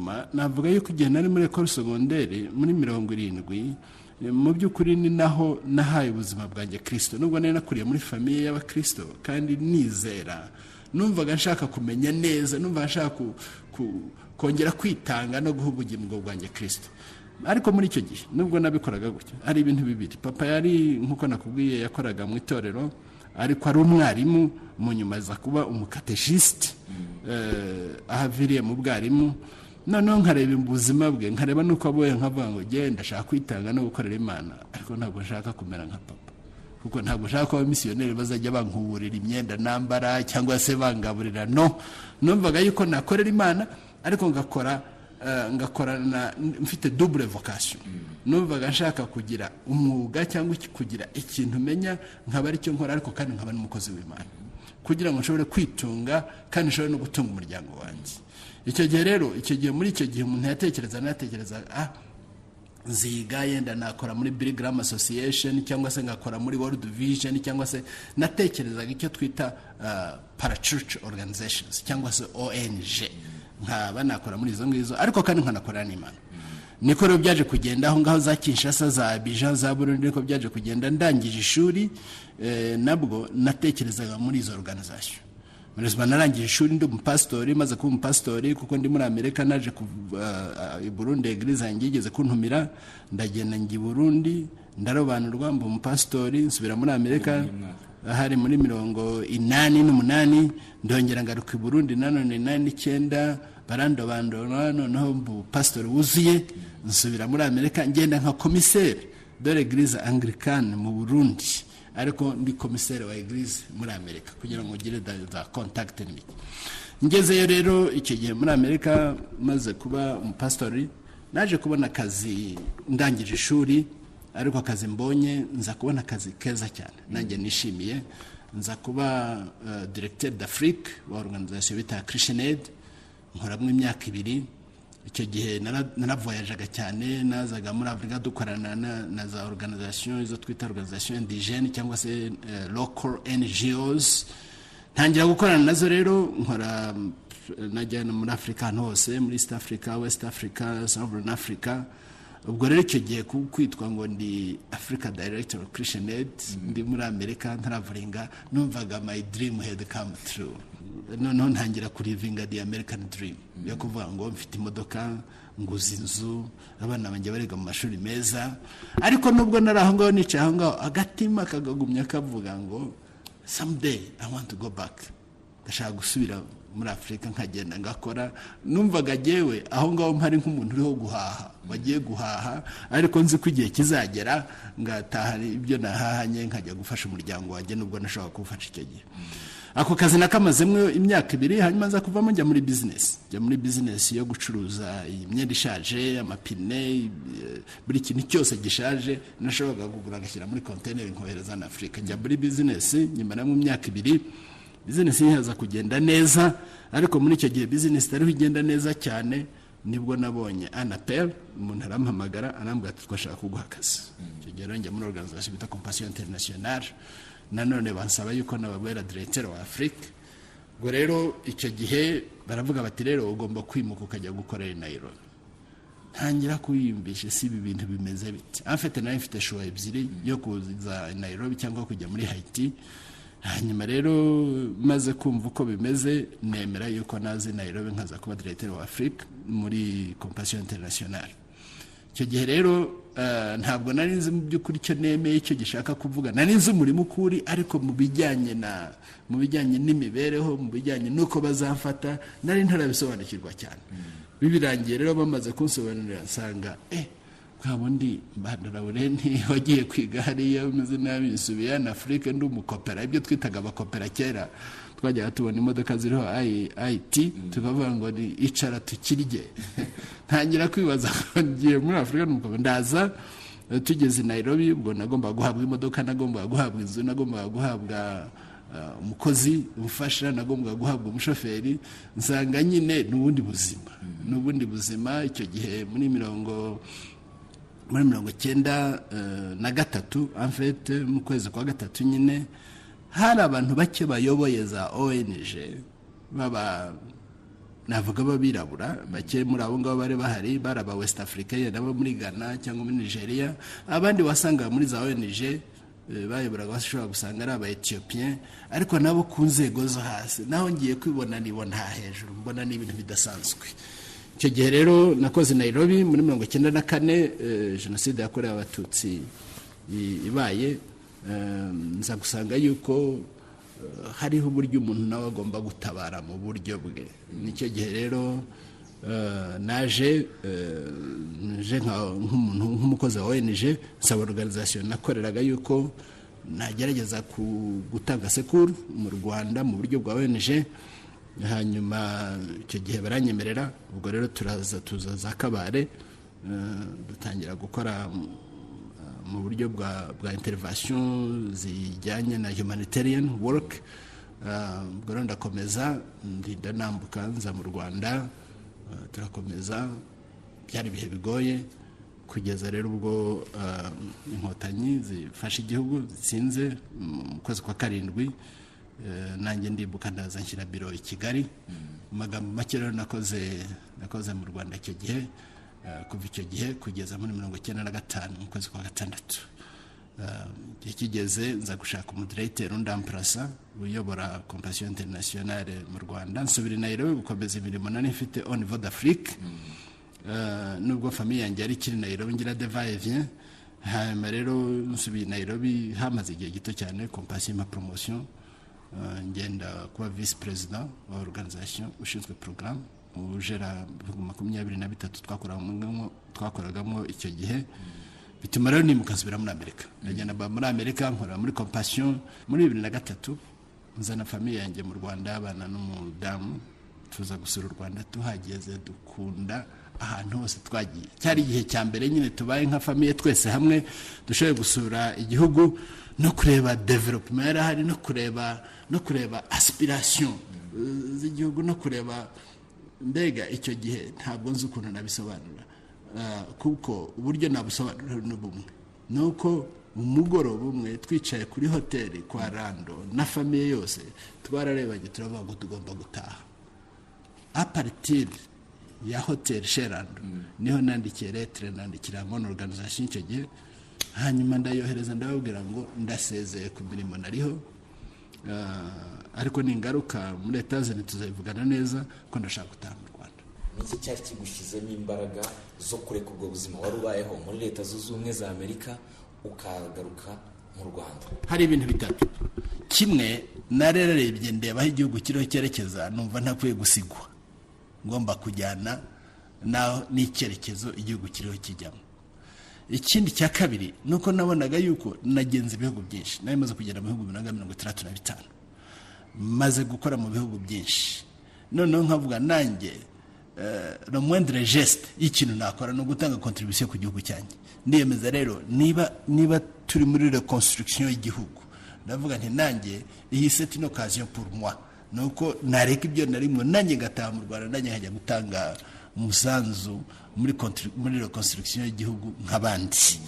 Inyuma, navuga yuko igihe nari muri école secondaire muri 70, mu by'ukuri ni naho nahaye ubuzima bwanjye Kirisito. Nubwo nari nakuriye muri famille y'abakirisito kandi nizera, numvaga nshaka kumenya neza, numvaga nshaka kongera kwitanga no guha ubugingo bwanjye Kirisito. Ariko muri icyo gihe, nubwo nabikoraga gutyo, hari ibintu bibiri. Papa yari, nk'uko nakubwiye, yakoraga mu itorero, ariko ari umwarimu, mu nyuma aza kuba umukateshisite aho aviriye mu bwarimu. Noneho nkareba ubuzima bwe, nkareba n'uko abuye, nkavuga ngo genda, ndashaka kwitanga no gukorera Imana, ariko ntabwo nshaka kumera nka papa, kuko ntabwo nshaka ko abamisiyoneri bazajya bankuburira imyenda nambara cyangwa se bangaburira. No numvaga yuko nakorera Imana, ariko ngakora ngakorana mfite double vocation. Numvaga nshaka kugira umwuga cyangwa kugira ikintu menya, nkaba aricyo nkora, ariko kandi nkaba n'umukozi w'Imana, kugira ngo nshobore kwitunga kandi nshobore no gutunga umuryango wanjye. Icyo gihe rero, icyo gihe, muri icyo gihe umuntu yatekereza, natekereza nziga, yenda nakora muri Billy Graham Association cyangwa se ngakora muri World Vision, cyangwa se natekerezaga icyo twita parachurch organizations cyangwa se ONG, nkaba nakora muri izo ngizo, ariko kandi nkanakorera n'Imana. Niko rero byaje kugenda aho ngaho za Kinshasa, za Abidjan, za Burundi. Niko byaje kugenda. Ndangije ishuri, nabwo natekerezaga muri izo organization. Malheureusement, narangije ishuri ndi umupasitori. Maze kuba umupasitori, kuko ndi muri Amerika, naje i Burundi, église yanjye yigeze kuntumira, ndagenda njya i Burundi, ndarobanurwa, mba umupasitori, nsubira muri Amerika. Hari muri 88. Ndongera ngaruka i Burundi nanone 89, barandobandora, noneho mba umupasitori wuzuye, nsubira muri Amerika, ngenda nka commissaire de l'église anglicane mu Burundi, ariko ndi commissaire wa église muri Amerika kugira ngo ngire za contact n'ibiki. Ngezeyo rero icyo gihe muri Amerika, maze kuba umupasitori, naje kubona akazi ndangije ishuri. Ariko akazi mbonye, nza kubona akazi keza cyane nanjye nishimiye. Nza kuba directeur d'Afrique wa organisation bita Christian Aid, nkoramo imyaka 2. Icyo gihe naravoyajaga cyane, nazaga muri Afurika dukorana na za organisation, izo twita organisation indigène cyangwa se local NGOs. Ntangira gukorana nazo rero, nkora, najyana muri Afurika ahantu hose, muri East Africa, West Africa, Southern Africa. Ubwo rero icyo gihe kwitwa ngo ndi Africa Director of Christian Aid, ndi muri Amerika ntaravuringa, numvaga my dream had come true. Noneho ntangira kurivinga the American dream yo kuvuga ngo mfite imodoka, nguze inzu, abana banjye bariga mu mashuri meza. Ariko nubwo nari aho ngaho, nicaye aho ngaho, agatima kagagumya kavuga ngo someday I want to go back, ndashaka gusubira muri Afurika nkagenda ngakora. Numvaga jyewe aho ngaho mpari nk'umuntu uriho guhaha, wagiye guhaha, ariko nzi ko igihe kizagera ngataha ibyo nahahanye, nkajya gufasha umuryango wanjye, nubwo nashobora kuwufasha icyo gihe. Ako kazi nakamazemo imyaka 2, hanyuma nza kuvamo njya muri bizinesi, njya muri bizinesi yo gucuruza imyenda ishaje, amapine, buri kintu cyose gishaje nashoboraga kugura ngashyira muri kontineri nkohereza na Afurika. Njya muri bizinesi, nyuma mu myaka 2 bizinesi ntihaza kugenda neza. Ariko muri icyo gihe bizinesi itariho igenda neza cyane, nibwo nabonye un appel, umuntu arampamagara, arambwira ati: "Twashaka kuguha akazi." Icyo gihe rero njya muri organisation bita Compassion Internationale, nanone bansaba yuko nababera directeur wa Afrique. Ubwo rero icyo gihe baravuga bati: "Rero ugomba kwimuka ukajya gukorera i Nairobi." Ntangira kwiyumvisha si ibi bintu bimeze bite. En fait, nari mfite choix ebyiri yo kuza i Nairobi cyangwa kujya muri Haiti. Hanyuma rero maze kumva uko bimeze, nemera yuko naza i Nairobi nkaza kuba directeur wa Afrique muri Compassion Internationale. Icyo gihe rero ntabwo nari nzi mu by'ukuri icyo nemeye icyo gishaka kuvuga. Nari nzi umurimo uko uri, ariko mu bijyanye n'imibereho, mu bijyanye n'uko bazamfata, nari ntarabisobanukirwa cyane. Bibirangiye rero, bamaze kunsobanurira, nsanga bwa bundi Mbanda Laurent wagiye kwiga hariya umeze nabi, nsubiye na Afurika ndi umukopera, ibyo twitaga abakopera kera. Twajyaga tubona imodoka ziriho IT, tukavuga ngo ni icara tukirye. Ntangira kwibaza ngo ngiye muri Afurika ni umukopera. Ndaza, tugeze i Nairobi, ubwo nagombaga guhabwa imodoka, nagombaga guhabwa inzu, nagombaga guhabwa umukozi umufasha, nagombaga guhabwa umushoferi. Nsanga nyine n'ubundi buzima, n'ubundi buzima. Icyo gihe muri 93, en fait mu kwezi kwa gatatu nyine, hari abantu bake bayoboye za ONG baba Navuga b'abirabura bake muri abo ngabo bari bahari, bari aba West Africain nabo muri Ghana cyangwa muri Nigeria. Abandi wasangaga muri za ONG bayoboraga, bashobora gusanga ari aba Ethiopian, ariko nabo ku nzego zo hasi. Naho ngiye kwibona, nibona hejuru, mbona ni ibintu bidasanzwe. Icyo gihe rero nakoze Nairobi muri 94, jenoside yakorewe Abatutsi ibaye, nza gusanga yuko hariho uburyo umuntu nawe agomba gutabara mu buryo bwe. Nicyo gihe rero naje nje nk'umuntu, nk'umukozi wa ONG, nsaba organisation nakoreraga yuko nagerageza gutanga secours mu Rwanda mu buryo bwa ONG. Hanyuma icyo gihe baranyemerera. Ubwo rero turaza, tuza za Kabare, dutangira gukora mu buryo bwa intervention zijyanye na humanitarian work. Ubwo rero ndakomeza, ndinda nambuka nza mu Rwanda, turakomeza. Byari ibihe bigoye, kugeza rero ubwo Inkotanyi zifashe igihugu, zitsinze mu kwezi kwa karindwi, nanjye ndibuka, ndaza nshyira biro i Kigali. Mu magambo make rero, nakoze mu Rwanda icyo gihe, kuva icyo gihe kugeza muri 95 mu kwezi kwa gatandatu. Igihe kigeze nza gushaka umudiregiteri undamparasa uyobora Compassion Internationale mu Rwanda, nsubira i Nairobi gukomeza imirimo nari mfite au niveau d'Afrique. Nubwo famille yanjye yari ikiri Nairobi, ngira des va-et-vient. Hanyuma rero nsubiye i Nairobi, hamaze igihe gito cyane, Compassion impa promotion, ngenda kuba vice président wa organisation, ushinzwe programme, ujera ibihugu 23 twakoragamo icyo gihe. Bituma rero nimuka nsubira muri Amerika, ndagenda mba muri Amerika, nkorera muri Compassion. Muri 2003 nzana famille yanjye mu Rwanda, abana n'umudamu, tuza gusura u Rwanda. Tuhageze dukunda ahantu hose twagiye. Cyari igihe cya mbere nyine tubaye nka famille twese hamwe, dushoboye gusura igihugu no kureba développement yari ahari, no kureba aspiration z'igihugu, no kureba mbega icyo gihe ntabwo nzi ukuntu nabisobanura, kuko uburyo nabusobanura ni bumwe, ni uko umugoroba umwe twicaye kuri hoteli kwa Rando na famille yose, twararebanye turavuga ngo tugomba gutaha. À partir ya hoteli Chez Rando niho nandikiye lettre, nandikira mon organisation icyo gihe, hanyuma ndayohereza, ndababwira ngo ndasezeye ku mirimo nariho, ariko ni ingaruka muri Etazini tuzabivugana neza, ko ndashaka gutaha mu Rwanda. Niki cyari kigushyizemo imbaraga zo kureka ubwo buzima wari ubayeho muri Leta Zunze Ubumwe za Amerika, ukagaruka mu Rwanda? Hari ibintu bitatu. Kimwe, nararebye ndeba aho igihugu kiriho cyerekeza, numva ntakwiye gusigwa, ngomba kujyana n'icyerekezo igihugu kiriho kijyamo. Ikindi cya kabiri ni uko nabonaga yuko nagenze ibihugu byinshi, nari maze kugera mu bihugu birenga 65, maze gukora mu bihugu byinshi, noneho nkavuga nanjye le moindre geste y'ikintu nakora ni ugutanga contribution ku gihugu cyanjye. Ndiyemeza rero, niba turi muri reconstruction y'igihugu, ndavuga nti nanjye iyi c'est une occasion pour moi, ni uko nareka ibyo narimwe, nanjye ngataha mu Rwanda, nanjye nkajya gutanga umusanzu muri reconstruction y'igihugu nk'abandi.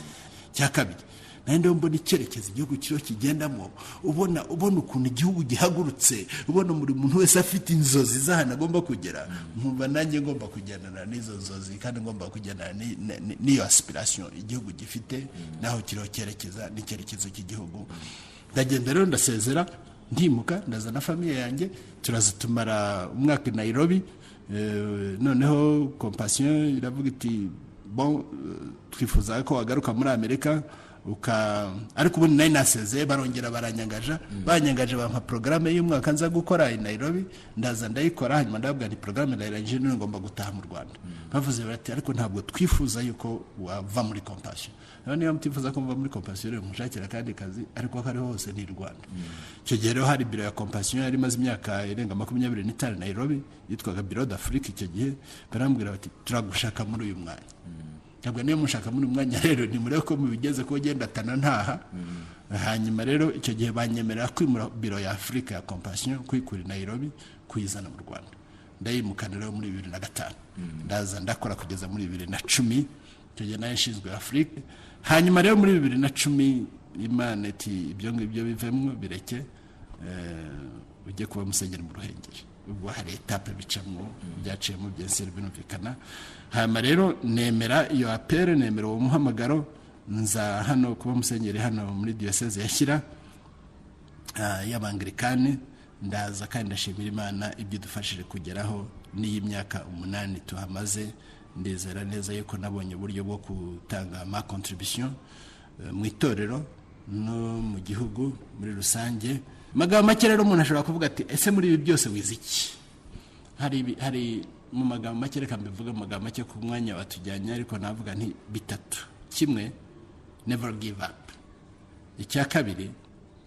Cya kabiri, nanjye ndimo mbona icyerekezo igihugu kiriho kigendamo, ubona ukuntu igihugu gihagurutse, ubona buri muntu wese afite inzozi z'ahantu agomba kugera, nkumva nanjye ngomba kugendana n'izo nzozi kandi ngomba kugendana n'iyo aspiration igihugu gifite, naho kiriho cyerekeza n'icyerekezo cy'igihugu. Ndagenda rero, ndasezera, ndimuka, ndazana famille yanjye, turaza tumara umwaka i Nairobi. Noneho Compassion iravuga iti: "Bon, twifuza ko wagaruka muri Amerika uka." Ariko ubundi nari nasezeye, barongera baranyangaja, banyangaje bampa porogaramu y'umwaka nza gukora i Nairobi. Ndaza ndayikora, hanyuma ndababwira nti porogaramu ndayirangije, none ngomba gutaha mu Rwanda. Bavuze bati: "Ariko ntabwo twifuza yuko wava muri Compassion." Rero niba mutifuza ko mva muri Compassion, rero mushakira akandi kazi, ariko aho ariho hose ni i Rwanda. Icyo gihe rero hari biro ya Compassion yari imaze imyaka irenga 25 Nairobi, yitwaga Bureau d'Afrique icyo gihe. Barambwira bati: "Turagushaka muri uyu mwanya." Ntabwo niyo mushaka muri uyu mwanya rero, nimurebe ko mubigeze ko ugenda atana ntaha. Hanyuma rero icyo gihe banyemerera kwimura biro ya Afurika ya Compassion, kuyikura i Nairobi kuyizana mu Rwanda. Ndayimukana rero muri 2005, ndaza ndakora kugeza muri 2010. Icyo gihe nayo nshinzwe Afurika. Hanyuma rero muri 2010 Imana iti: "Ibyo ngibyo bivemo, bireke, ujye kuba musenyeri mu Ruhengeri." Ubwo hari étape bicamo, byaciyemo byose birumvikana. Hanyuma rero nemera iyo appel, nemera uwo muhamagaro, nza hano kuba musenyeri hano muri diyoseze ya Shyira y'Abangirikani. Ndaza kandi ndashimira Imana ibyo idufashije kugeraho n'iyi myaka 8 tuhamaze. Ndizera neza yuko nabonye uburyo bwo gutanga ma contribution mu itorero no mu gihugu muri rusange. Magambo make rero, umuntu ashobora kuvuga ati: "Ese muri ibi byose wize iki?" Hari mu magambo make, reka mbivuge mu magambo make ku mwanya watujyanye, ariko navuga nti bitatu. Kimwe, never give up. Icya kabiri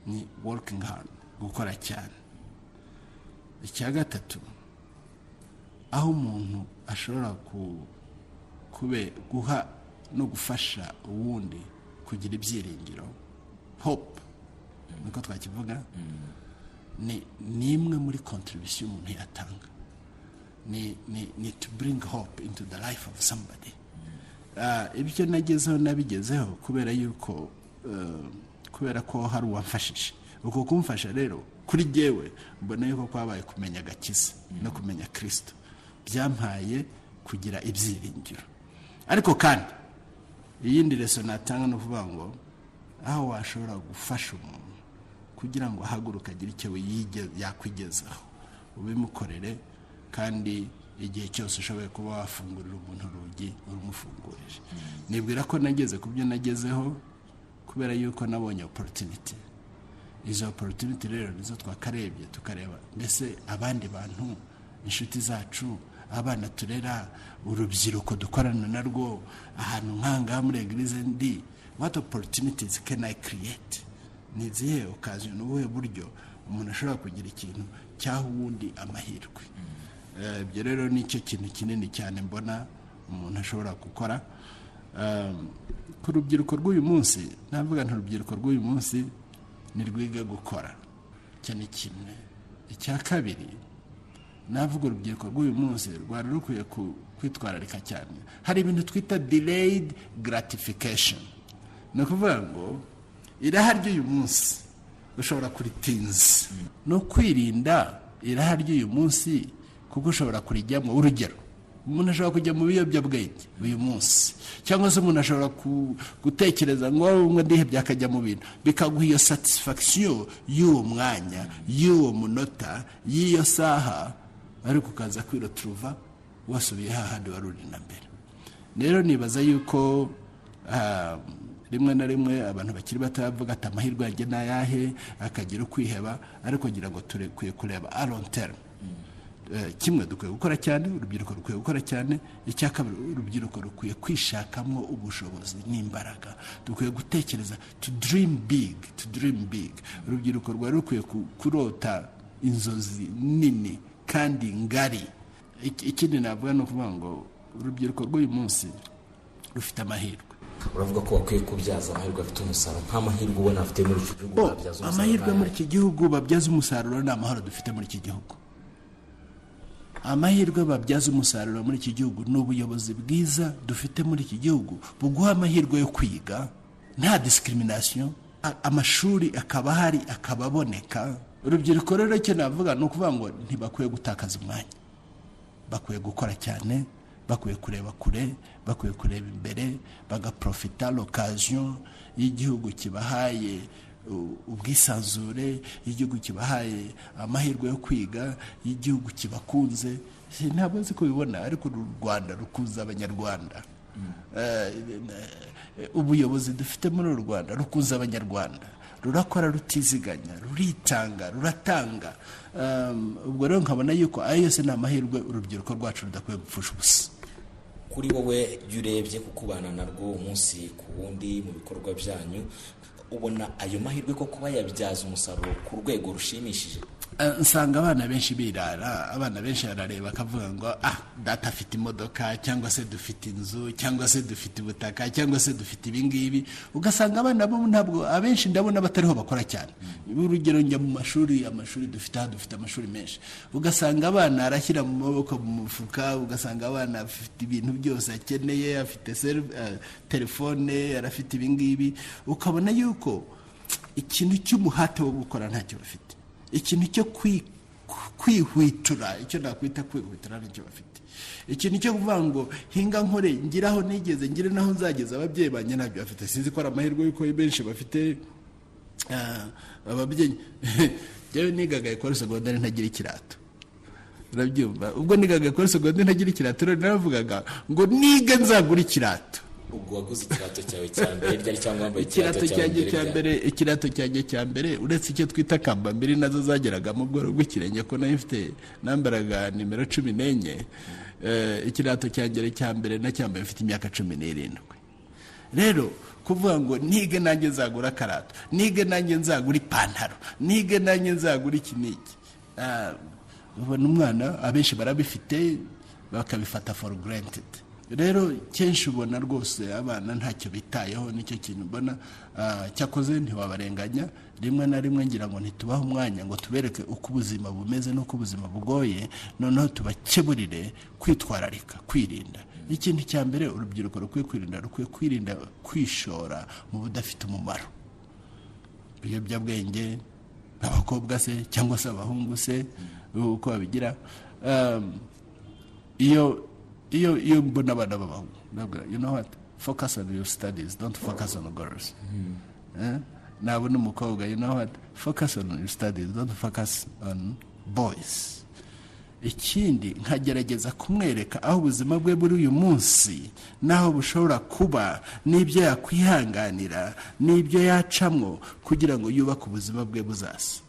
ni working hard, gukora cyane. Icya gatatu, aho umuntu ashobora kube guha no gufasha uwundi kugira ibyiringiro, hope niko twakivuga, ni imwe muri contribution umuntu yatanga, ni to bring hope into the life of somebody. Ibyo nagezeho nabigezeho kubera yuko kubera ko hari uwamfashije. Uko kumfasha rero, kuri jyewe mbona yuko kwabaye kumenya agakiza no kumenya Kirisito, byampaye kugira ibyiringiro. Ariko kandi iyindi leçon natanga ni ukuvuga ngo aho washobora gufasha umuntu kugira ngo ahaguruke agire icyo yakwigezaho, ubimukorere. Kandi igihe cyose ushoboye kuba wafungurira umuntu urugi, urumufungurije. Nibwira ko nageze ku byo nagezeho kubera yuko nabonye opportunity. Izo opportunity rero nizo twakarebye, tukareba mbese abandi bantu, inshuti zacu, abana turera, urubyiruko dukorana narwo ahantu nk'ahangaha muri église ndi, what opportunities can I create? Ni izihe occasion, ni ubuhe buryo umuntu ashobora kugira ikintu cyaha uwundi amahirwe? Ibyo rero ni cyo kintu kinini cyane mbona umuntu ashobora gukora. Ku rubyiruko rw'uyu munsi, navuga nti urubyiruko rw'uyu munsi ni rwiga gukora cyane, kimwe. Icya kabiri navuga, urubyiruko rw'uyu munsi rwari rukwiye kwitwararika cyane. Hari ibintu twita delayed gratification, ni ukuvuga ngo iraha ry'uyu munsi ushobora kuritinza, no kwirinda iraha ry'uyu munsi kuko ushobora kurijyamo. Urugero, umuntu ashobora kujya mu biyobyabwenge uyu munsi, cyangwa se umuntu ashobora gutekereza ngo ngo ndihebye, akajya mu bintu bikaguha iyo satisfaction y'uwo mwanya, y'uwo munota, y'iyo saha, ariko ukaza kwiroturuva wasubiye hahandi wari uri na mbere. Rero nibaza yuko rimwe na rimwe abantu bakiri bato bavuga ati: "Amahirwe yanjye ni ayahe?" Akagira ukwiheba. Ariko ngira ngo turekwiye kureba à long terme. Kimwe, dukwiye gukora cyane, urubyiruko rukwiye gukora cyane. Icya kabiri, urubyiruko rukwiye kwishakamo ubushobozi n'imbaraga. Dukwiye gutekereza, to dream big, to dream big. Urubyiruko rwari rukwiye kurota inzozi nini kandi ngari. Ikindi navuga ni ukuvuga ngo urubyiruko rw'uyu munsi rufite amahirwe. Uravuga ko bakwiye kubyaza amahirwe afite umusaruro. Nk'amahirwe ubona afite muri iki gihugu Bo, babyaza umusaruro amahirwe muri nk'aya? iki gihugu babyaza umusaruro ni amahoro dufite muri iki gihugu. Amahirwe babyaza umusaruro muri iki gihugu ni ubuyobozi bwiza dufite muri iki gihugu, buguha amahirwe yo kwiga nta discrimination, amashuri akaba ahari, akaba aboneka. Urubyiruko rero, icyo navuga ni ukuvuga ngo ntibakwiye gutakaza umwanya, bakwiye gukora cyane, bakwiye kureba kure, bakwiye kureba imbere, bagaprofita l'occasion y'igihugu kibahaye ubwisanzure, y'igihugu kibahaye amahirwe yo kwiga, y'igihugu kibakunze. Ntabwo nzi ko bibona, ariko uru Rwanda rukunze Abanyarwanda. Ubuyobozi dufite muri uru Rwanda rukunze Abanyarwanda, rurakora rutiziganya, ruritanga, ruratanga. Ubwo rero nkabona yuko ayo yose ni amahirwe urubyiruko rwacu rudakwiye gupfusha ubusa. Kuri wowe, iyo urebye kukubana narwo umunsi ku wundi mu bikorwa byanyu, ubona ayo mahirwe ko kuba yabyaza umusaruro ku rwego rushimishije? Nsanga abana benshi birara. Abana benshi barareba akavuga ngo: "Ah, data afite imodoka," cyangwa se "dufite inzu," cyangwa se "dufite ubutaka," cyangwa se "dufite ibingibi." Ugasanga abana bo ntabwo, abenshi ndabona batariho bakora cyane. Urugero, njya mu mashuri, amashuri dufite aha, dufite amashuri menshi, ugasanga abana arashyira mu maboko mu mufuka, ugasanga abana afite ibintu byose akeneye, afite telefone, arafite ibingibi. Ukabona yuko ikintu cy'umuhate wo gukora ntacyo bafite, ikintu cyo Kwihwitura, icyo nakwita kwihwitura, nicyo bafite. Ikintu cyo kuvuga ngo hinga nkore, ngire aho nigeze, ngire naho nzageza ababyeyi banjye, ntabyo bafite. Sinzi ko ari amahirwe y'uko benshi bafite ababyeyi. Njyewe nigaga école secondaire ntagira ikirato, urabyumva? Ubwo nigaga école secondaire ntagira ikirato, rero naravugaga ngo nige nzagura ikirato. Ubwo waguze ikirato cyawe cya mbere ryari, cyangwa wambaye ikirato ikirato cyawe cyanjye mbere cya ryari? mbere, ikirato cyanjye cya mbere, uretse icyo twita kambambiri nazo zageraga mu bworo bw'ikirenge, ko nayo mfite nambaraga nimero 14. Ikirato cyanjye cya mbere nacyambaye mfite imyaka 17. Rero kuvuga ngo nige nanjye nzagura akarato, nige nanjye nzagura ipantaro, nige nanjye nzagura iki n'iki. Ubona umwana, abenshi barabifite, bakabifata for granted. Rero kenshi ubona rwose abana ntacyo bitayeho, nicyo kintu mbona. Cyakoze ntiwabarenganya, rimwe na rimwe ngira ngo ntitubahe umwanya ngo tubereke uko ubuzima bumeze n'uko ubuzima bugoye, noneho tubakeburire kwitwararika, kwirinda. Ikintu cya mbere urubyiruko rukwiye kwirinda, rukwiye kwirinda kwishora mu budafite umumaro, ibiyobyabwenge, abakobwa se cyangwa se abahungu se, uko babigira. Iyo mbona abana b'abahungu ndabwira, "You know what? Focus on your studies, don't focus on girls." Eh? Nabona umukobwa, "You know what? Focus on your studies, don't focus on boys." Ikindi, nkagerageza kumwereka aho ubuzima bwe buri uyu munsi n'aho bushobora kuba, n'ibyo yakwihanganira n'ibyo yacamwo kugira ngo yubake ubuzima bwe buzaza.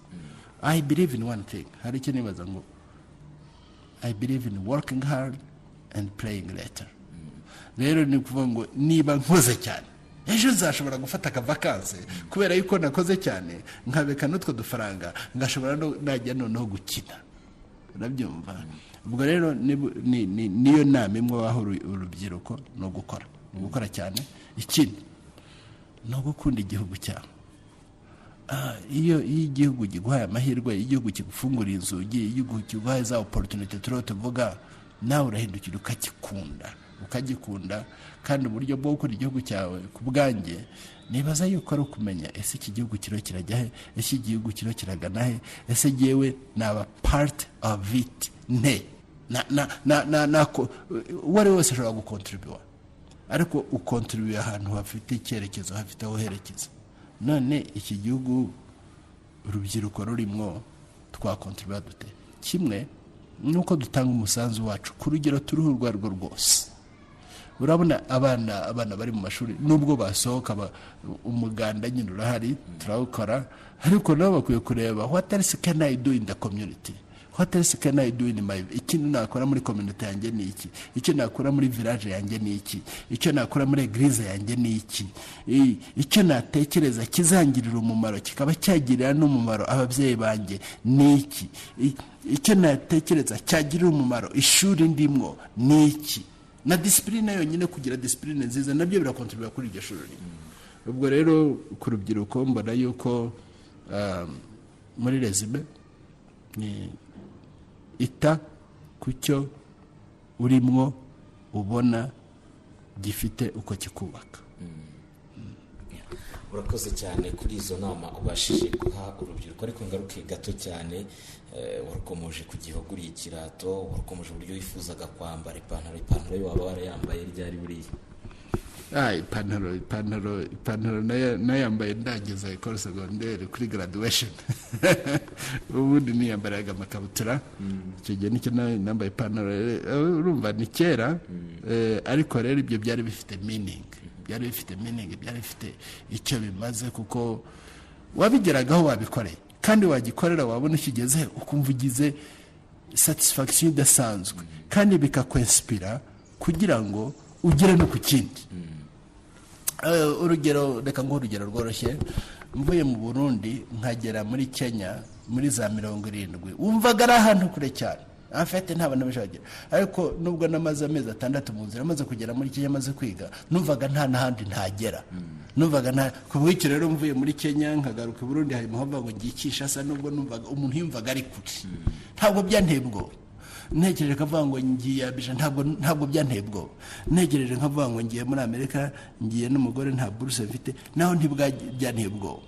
I believe in one thing, hari icyo nibaza ngo I believe in working hard and playing later. Rero ni ukuvuga ngo niba nkoze cyane, ejo nzashobora gufata akavakanse kubera yuko nakoze cyane, nkabeka n'utwo dufaranga, ngashobora no najya noneho gukina, urabyumva? Ubwo rero niyo nama imwe waha urubyiruko, ni ugukora, ni ugukora cyane. Ikindi ni ugukunda igihugu cyabo. Iyo igihugu kiguhaye amahirwe, igihugu kigufunguriye inzugi, igihugu kiguhaye za opportunity turiho tuvuga, nawe urahindukira ukagikunda, ukagikunda. Kandi uburyo bwo gukora igihugu cyawe, ku bwanjye nibaza yuko ari ukumenya: ese iki gihugu kiriho kirajya he? Ese igihugu kiriho kiragana he? Ese jyewe naba part of it nte? Na na na na na uwo ari we wese ashobora gukontribuwa, ariko ukontribuye ahantu hafite icyerekezo, hafite aho herekeza. None iki gihugu urubyiruko rurimwo twakontribuwa dute? Kimwe ni uko dutanga umusanzu wacu ku rugero turiho urwo ari rwo rwose. Urabona abana bari mu mashuri, nubwo basohoka, umuganda nyine urahari, turawukora, ariko nabo bakwiye kureba: what else can I do in the community? What else can I do in my, ikintu nakora muri community yanjye ni iki? Icyo nakora muri village yanjye ni iki? Icyo nakora muri église yanjye ni iki? Icyo natekereza kizangirira umumaro, kikaba cyagirira n'umumaro ababyeyi banjye ni iki? Icyo natekereza cyagirira umumaro ishuri ndimwo ni iki? Na discipline yonyine, kugira discipline nziza nabyo birakontribuwa kuri iryo shuri. Ubwo rero ku rubyiruko mbona yuko muri résumé ni ita ku cyo urimwo ubona gifite uko kikubaka. Urakoze cyane kuri izo nama ubashije guha urubyiruko. Ariko ngaruke gato cyane, warukomoje ku gihe waguriye ikirato, warukomoje uburyo wifuzaga kwambara ipantaro. Ipantaro yo waba warayambaye ryari buriya? Ipantaro nayambaye ndangiza école secondaire kuri graduation. Ubundi niyambaraga amakabutura. Icyo gihe nicyo nambaye ipantaro. Urumva ni kera, ariko rero ibyo byari bifite meaning, byari bifite meaning, byari bifite icyo bimaze, kuko wabigeragaho wabikoreye, kandi wagikorera wabona ukigeze ukumva ugize satisfaction idasanzwe, kandi bikakwensipira kugira ngo ugere no ku kindi. Urugero, reka nguhe urugero rworoshye. Mvuye mu Burundi nkagera muri Kenya muri za 70, wumvaga ari ahantu kure cyane, afite nta bantu benshi bagera. Ariko nubwo namaze amezi 6 mu nzira, maze kugera muri Kenya, maze kwiga, numvaga nta n'ahandi ntagera, numvaga nta. Ku bw'icyo rero mvuye muri Kenya nkagaruka i Burundi, hari impamvu ngo ngiye Kinshasa, nubwo numvaga umuntu yumvaga ari kure, ntabwo byanteye ubwoba. Ntekereje nkavuga ngo ngiye Abidjan, ntabwo byanteye ubwoba. Ntekereje nkavuga ngo ngiye muri Amerika, ngiye n'umugore, nta buruse mfite, naho ntibwa byanteye ubwoba.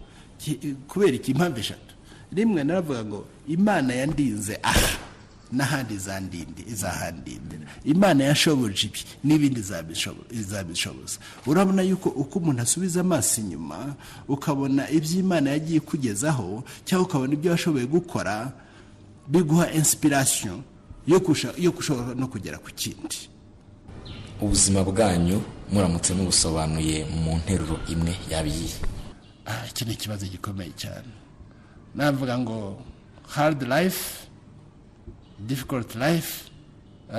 Kubera iki? Impamvu eshatu. Rimwe naravuga ngo Imana yandinze aha, n'ahandi izandinde, izahandindira. Imana yashoboje ibi, n'ibindi izabishoboza. Urabona yuko uko umuntu asubiza amaso inyuma, ukabona ibyo Imana yagiye ikugezaho cyangwa ukabona ibyo washoboye gukora, biguha inspiration yo gushobora no kugera ku kindi. Ubuzima bwanyu muramutse mubusobanuye mu nteruro imwe, yaba iyihe? Iki ni ikibazo gikomeye cyane. Navuga ngo hard life, difficult life,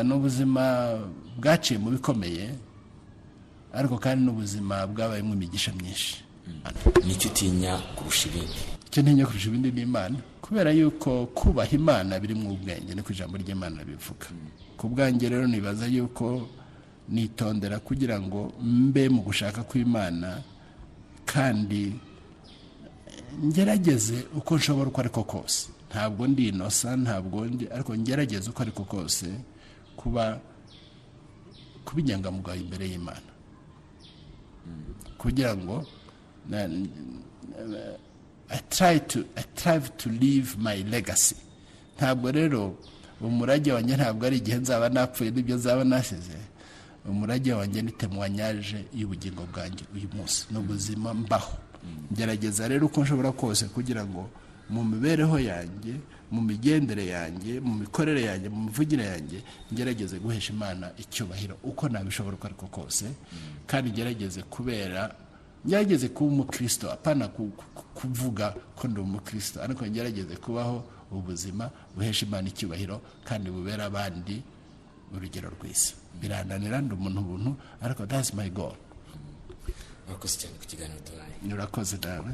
ni ubuzima bwaciye mu bikomeye, ariko kandi n'ubuzima bwabayemo imigisha myinshi. Nicyo utinya kurusha ibindi? Icyo ntinya kurusha ibindi ni Imana, kubera yuko kubaha Imana biri mu ubwenge, niko ijambo ry'Imana bivuga. Ku bwanjye rero nibaza yuko nitondera kugira ngo mbe mu gushaka kw'Imana, kandi ngerageze uko nshobora, uko ariko kose. Ntabwo ndi innocent, ntabwo ndi, ariko ngerageze uko ariko kose kuba inyangamugayo imbere y'Imana, kugira ngo I try to leave my legacy. Ntabwo rero umurage wanjye ntabwo ari igihe nzaba napfuye n'ibyo nzaba nasize. Umurage wanjye ni témoignage y'ubugingo bwanjye uyu munsi, ni ubuzima mbaho. Ngerageza rero uko nshobora kose kugira ngo mu mibereho yanjye, mu migendere yanjye, mu mikorere yanjye, mu mivugire yanjye, ngerageze guhesha Imana icyubahiro uko nabishobora, uko ariko kose, kandi ngerageze kubera ngerageze kuba umukristo, apana kuvuga ko ndi umukristo, ariko ngerageze kubaho ubuzima buhesha Imana icyubahiro kandi bubera abandi urugero rwiza. Birananira, ndi umuntu ubuntu, ariko that's my goal. Murakoze cyane ku kiganiro tubaye. Urakoze nawe.